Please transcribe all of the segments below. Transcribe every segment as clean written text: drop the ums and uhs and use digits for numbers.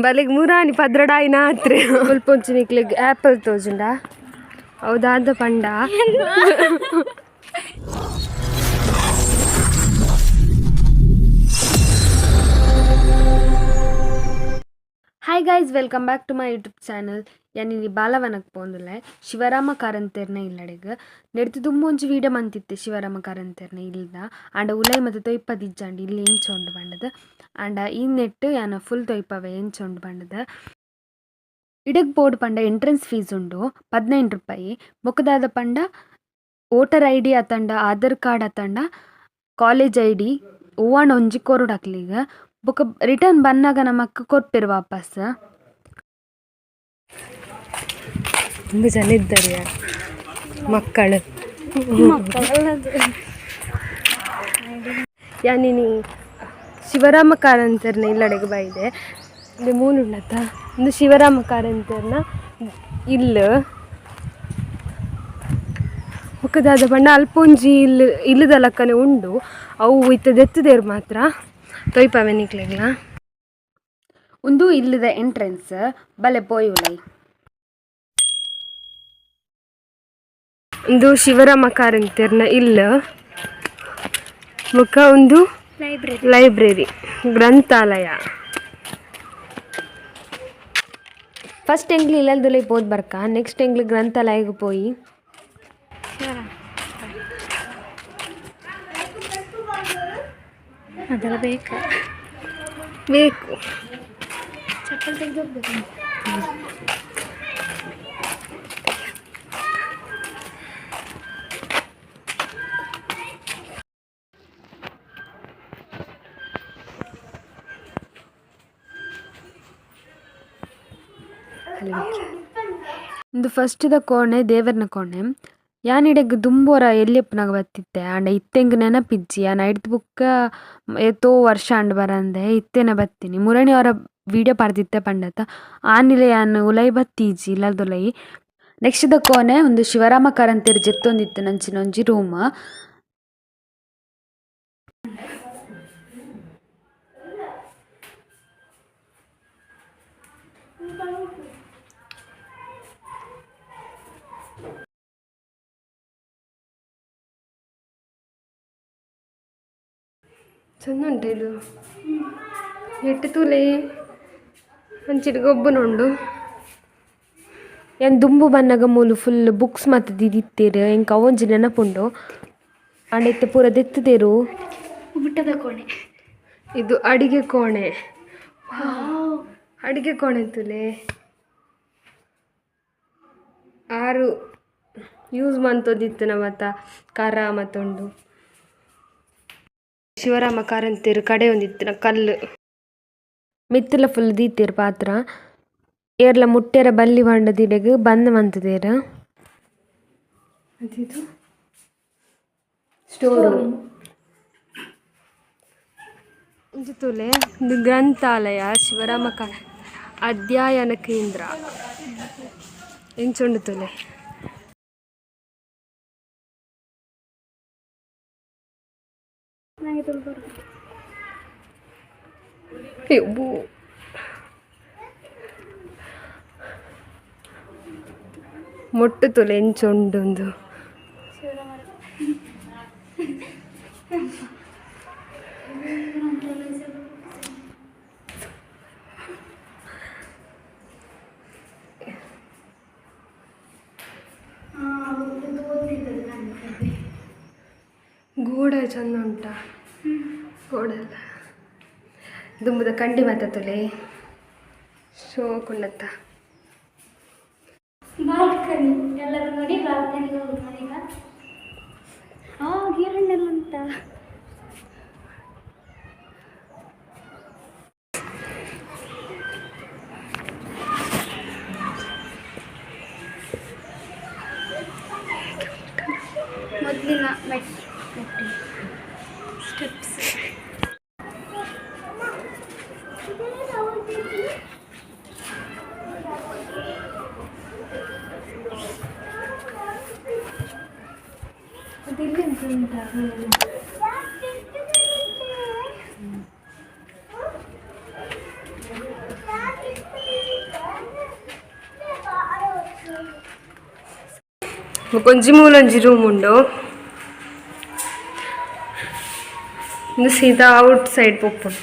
ಬಲೆಗ್ ಮುರಾನಿ ಪದ್ರಡಾಯಿನ ಆತ್ರೆ ಮುಲ್ಪೊಂಚಿ ನಿಕ್ಲೆಗ್ ಆ್ಯಪಲ್ ತೋಜುಂಡ ಹೌದಾದ ಪಂಡ. Hi guys, welcome back to my YouTube channel. ಯಾನಿನಿ ಬಾಲವನಕ್ ಪೋಂದುಲ್ಲೆ Shivarama ಕಾರಂತೆರ್ನ ಇಲ್ಲಡೆಗ್ ನೆಡ್ತು ದುಂಬು ಒಂಜಿ ವೀಡಿಯೋ ಮಂತಿತ್ತೆ ಶಿವರಾಮ ಕಾರಂತೆರ್ನ ಇಲ್ದ ಆಂಡ ಉಲೈ ಮತ ತೊಯ್ಪದಿಜ್ಜಾಂಡ್ ಇಲ್ಲಿ ಎಂಚ ಉಂಡು ಪಂಡದು ಆಂಡ ಈ ನೆಟ್ ಯಾನ ಫುಲ್ ತೊಯ್ಪವೆ ಎಂಚ ಉಂಡು ಪಂಡದು. ಇಡಗ್ ಬೋರ್ಡ್ ಪಂಡ ಎಂಟ್ರೆನ್ಸ್ ಫೀಸ್ ಉಂಡು 15 ರೂಪಾಯಿ. ಬೊಕ ದಾದ ಪಂಡ ವೋಟರ್ ಐಡಿ ಅತಂಡ ಆಧಾರ್ ಕಾರ್ಡ್ ಅತಂಡ ಕಾಲೇಜ್ ಐಡಿ ಒವ್ವಾಂಡ ಒಂಜಿ ಕೊರೊಡು ಅಕ್ಲೆಗ್. ಬೊಕ ರಿಟರ್ನ್ ಬನ್ನಗ ನಮಕ್ ಕೊರ್ಪೆರ್ ವಾಪಸ್. ತುಂಬ ಜನ ಇದ್ದಾರೆ ಮಕ್ಕಳು. ಯಾನಿನಿ ಶಿವರಾಮ ಕಾರಂತರ್ನ ಇಲ್ಲಡೆಗ್ ಬೈದೆ. ಇಂದು ಮೂಲುಂಡತ್ತ ಇಂದು ಶಿವರಾಮ ಕಾರಂತರ್ನ ಇಲ್ಲು. ಬೊಕ ದಾದ ಪಂಡ ಅಲ್ಪ ಒಂಜಿ ಇಲ್ಲು ಇಲ್ಲುದ ಲಕ್ಕನೆ ಉಂಡು. ಅವು ಇತ್ತೆ ದೆತ್ತುದೆರ್ ಮಾತ್ರ ತೊಯ್ಪವೆ ನಿಕ್ಲೆಗ್ಲ. ಉಂದು ಇಲ್ಲುದ ಎಂಟ್ರೆನ್ಸ್ ಬಲೆ ಪೋಯಿ ಉಲೈ. ಉಂದು ಶಿವರಾಮ ಕಾರಂತೆರ್ನ ಇಲ್ಲು. ಬೊಕ ಉಂದು ಲೈಬ್ರರಿ. ಲೈಬ್ರರಿ, ಗ್ರಂಥಾಲಯ. ಫಸ್ಟ್ ಎಂಕ್ಲು ಇಲ್ಲಲ್ದುಲೈ ಪೋದು ಬರ್ಕ, ನೆಕ್ಸ್ಟ್ ಎಂಕ್ಲು ಗ್ರಂಥಾಲಯಗ್ ಪೋಯಿ. ಅದೆಲ್ಲ ಬೇಕಾ? ಬೇಕು. ಚಪ್ಪಲ್ ತೆಗೆದು ಹೋಗ್ಬೇಕು. ಉಂದು ಫಸ್ಟ್ದ ಕೋಣೆ ದೇವರ್ನ ಕೋಣೆ. ಯಾನ್ ಇಡೆಗ್ ದುಂಬೊರ ಎಲ್ಯಪ್ಪುನಗ ಬತ್ತಿತ್ತೆ ಆಂಡ ಇತ್ತೆ ಎಂಕ್ ನೆನಪಿಜ್ಜಿ. ಯಾನ್ ಐಡ್ದ್ ಬೊಕ್ಕ ಏತೋ ವರ್ಷ ಆಂಡ್ ಬರಂದೆ ಇತ್ತೆನೆ ಬತ್ತಿನಿ. ಮುರಣಿ ಅವರ ವೀಡಿಯೋ ಪಾಡ್ದಿತ್ತೆ ಪಂಡತ ಆನಿಲ ಯಾನ್ ಉಲೈ ಬತ್ತೀಜಿ ಇಲ್ಲದುಲೈ. ನೆಕ್ಸ್ಟ್ ದ ಕೋಣೆ ಉಂದು ಶಿವರಾಮ ಕಾರಂತೆರ್ ಜೆತ್ತೊಂದಿತ್ತಿನಂಚಿನ ಒಂಜಿ ರೂಮ್. ಚಂದ ಉಂಟು ಇದು. ಎಟ್ಟು ತೂಲೆ ಅಂಚಿಡ್ ಗೊಬ್ಬುನುಂಡು. ಯಾನ್ ದುಂಬು ಬನ್ನಗ ಮೂಲು ಫುಲ್ ಬುಕ್ಸ್ ಮಾತ ದೀದಿತ್ತೆರ್ ಎಂಕ್ ಅವೊಂಜಿ ನೆನಪುಂಡು. ಆಂಡ ಇತ್ತೆ ಪೂರ ದೆತ್ತುದೆರ್. ಊಟದ ಕೋಣೆ. ಇದು ಅಡಿಗೆ ಕೋಣೆ. ಅಡಿಗೆ ಕೋಣೆ ತೂಲೆ. ಆರು ಯೂಸ್ ಮಂತೊಂದಿತ್ತಿನ ಮಾತ ಕರ ಮಾತ ಉಂಡು. ಶಿವರಾಮ ಕಾರಂತೆರ್ ಕಡೆಯೊಂದಿತ್ತಿನ ಕಲ್ಲು. ಮಿತ್ತುಲ ಫುಲ್ ದೀತೆರ್ ಪಾತ್ರ. ಏರ್ಲ ಮುಟ್ಟೆರ ಬಲ್ಲಿ ಪಂಡುದು ಇಡೆಗ್ ಬಂದ್ ಮಂತುದೆರ್. ಅದಿದು ಸ್ಟೋರ್ ರೂಮ್. ಇಂಚ ತೂಲೆ ಉಂದು ಗ್ರಂಥಾಲಯ ಶಿವರಾಮ ಅಧ್ಯಯನ ಕೇಂದ್ರ. ಎಂಚ ಉಂಡು ತೂಲೆ. ನನಗೆ ತುಳು ಬರುದು. ಅಯ್ಯೋ, ಮೊಟ್ಟು ತೂಲೆ ಎಂಚ ಉಂಡು ಉಂದು. ಗೋಡೆ ಚಂದ ಉಂಟಾ ಗೋಡೆ ಎಲ್ಲ. ದುಂಬುದ ಕಂಡಿ ಮಾತ ತೂಲೆ ಶೋಕುಂಡತ್ತ. ಬಾಲ್ಕನಿ ಎಲ್ಲರೂ ನೋಡಿ, ಬಾಲ್ಕನಿಗೆ ಹೋಗುದು ಈಗ. ಆ ಗೀರಣ್ಣೆಲ್ಲ ಉಂಟಾ? ಮೊದಲಿನ ಮೆಟ್ ಮೆಟ್ಟಿಲು ಸ್ಟೆಪ್ಸ್. ಅದು ಇಲ್ಲಿ ಎಂತ ಉಂಟಾ? ಬೊಕೊಂಜಿ ಮೂಲೊಂಜಿ ರೂಮ್ ಉಂಡು. ಇಂದು ಸೀದಾ ಔಟ್ ಸೈಡ್ ಪೋಪುಂಡು.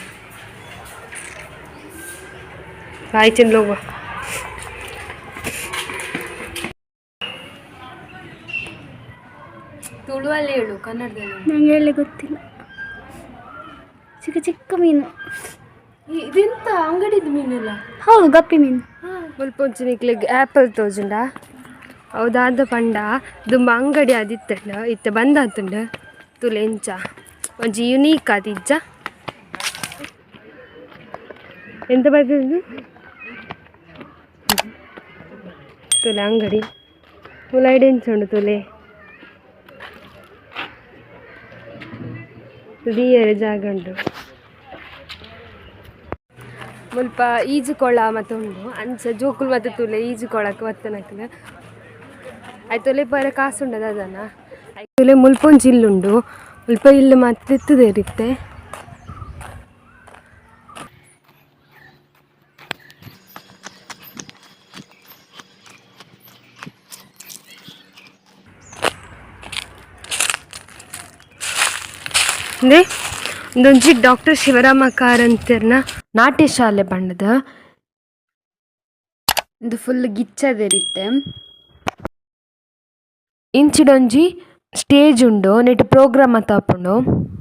ಬಾಯ್ ಲೋಗ. ತುಳುವಲ್ಲಿ ಹೇಳು, ಕನ್ನಡದಲ್ಲಿ. ನಂಗೆ ಹೇಳಿ ಗೊತ್ತಿಲ್ಲ. ಚಿಕ್ಕ ಚಿಕ್ಕ ಮೀನು. ಇದೆಂತ ಅಂಗಡಿದ ಮೀನೆಲ್ಲ? ಹೌದು, ಗಪ್ಪಿ ಮೀನು. ಮುಲ್ಪೊಂಚಿ ನಿಕ್ಲೆಗ್ ಆ್ಯಪಲ್ ತೋಜುಂಡ? ಹೌದಾದ ಪಂಡ ದುಂಬ ಅಂಗಡಿ ಆದಿತ್ತಂಡ, ಇತ್ತೆ ಬಂದಾತುಂಡು. ತುಲೆ ಎಂಚ ಒಂಜಿ ಯುನೀಕ್ ಆದಿಜ್ಜ? ಎಂತ ಬರ್ತದೆ? ತುಲೆ ಅಂಗಡಿ ಮುಲ ಎಂಚ ಉಂಡು ತುಲೆ. ದೀಯರೆ ಜಾಗ ಉಂಡು. ಮುಲ್ಪ ಈಜುಕೊಳ ಮತ್ತು ಉಂಡು. ಅಂಚ ಜೋಕುಲು ಮತ್ತು ತುಲೆ ಈಜುಕೊಳಕ್ಕೆ ಬತ್ತನಕ್ಲು. ಐತೊಲೆ ಪರ ಕಾಸುಂಡದ ದಾದನ. ಐತೊಲೆ ಮುಲ್ಪ ಒಂಜಿ ಇಲ್ಲುಂಡು. ಮುಲ್ಪ ಇಲ್ಲು ಮಾತ್ರ ಇತ್ತುದೇರಿತ್ತೆ. ಅಂದ್ರೆ ಉಂದೊಂಜಿ ಡಾಕ್ಟರ್ ಶಿವರಾಮ ಕಾರಂತೆರ್ನ ನಾಟ್ಯ ಶಾಲೆ ಪಂಡದ. ಇದು ಫುಲ್ ಗಿಚ್ಚದಿರುತ್ತೆ. ಇಂಚಿಡೊಂಜಿ ಸ್ಟೇಜ್ ಉಂಡು, ನೆಟ್ ಪ್ರೋಗ್ರಾಮ್ ಆಪುಂಡು.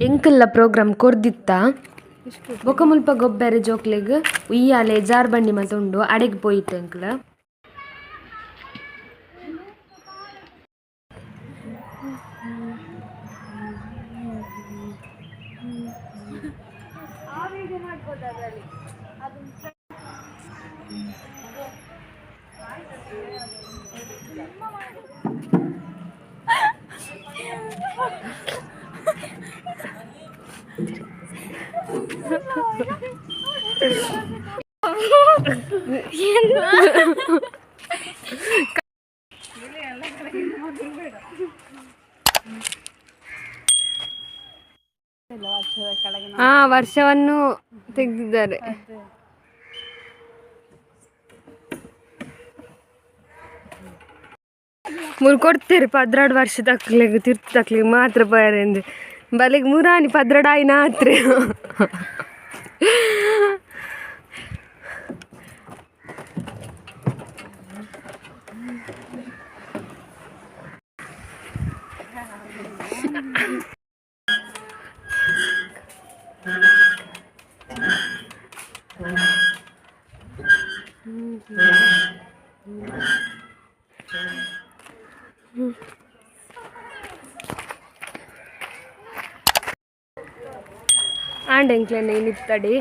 ಎಂಕಲ್ಲ ಪ್ರೋಗ್ರಾಮ್ ಕೊರ್ದಿತ್ತ. ಬೊಕ ಮುಲ್ಪ ಗೊಬ್ಬೆರೆ ಜೋಕ್ಲೆಗ್ ಉಯ್ಯಾಲೆ, ಜಾರ್ಬಂಡಿ ಮಾತ ಉಂಡು. ಅಡೆಗ್ ಪೋಯಿತ್ತೆ ಎಂಕ್ಲ. ಹಾ, ವರ್ಷವನ್ನು ತೆಗೆದಿದ್ದಾರೆ. ಮೂರು ಕೊಡ್ತೀರಿ 12 ವರ್ಷ ತಕ್ಲೆಗ್, ತಿರ್ತು ತಕ್ಲೆಗ್ ಮಾತ್ರ ಪೋಯರೆಂದು. ಬಲೆಗ್ ಮುರಾನಿ 12 ಆಯಿನ ಆತ್ರೆ. ಆಂಡ್ ಎಂಕ್ಲೆನ ಇನಿತ್ತಡಿ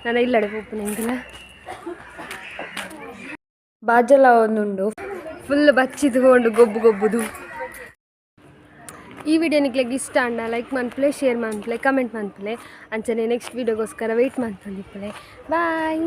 ನನ ಇಲ್ಲಡೆ ಪೋಪುನ ಎಂಕ್ಲ. ಬಾಜಲ ಒಂದುಂಡು. ಫುಲ್ ಬಚ್ಚಿತ್ಕೊಂಡು ಗೊಬ್ಬು ಗೊಬ್ಬುದು. ಈ ವಿಡಿಯೋ ನಿಕ್ಲೆಗ್ ಇಷ್ಟ ಅಂಡ ಲೈಕ್ ಮನ್ಪುಲೆ, ಶೇರ್ ಮನ್ಪುಲೆ, ಕಮೆಂಟ್ ಮನ್ಪುಲೆ. ಅಂಚನೆ ನೆಕ್ಸ್ಟ್ ವೀಡಿಯೋಗೋಸ್ಕರ ವೆಯ್ಟ್ ಮನ್ಪೊಂದಿಪ್ಪುಲೆ. ಬಾಯ್.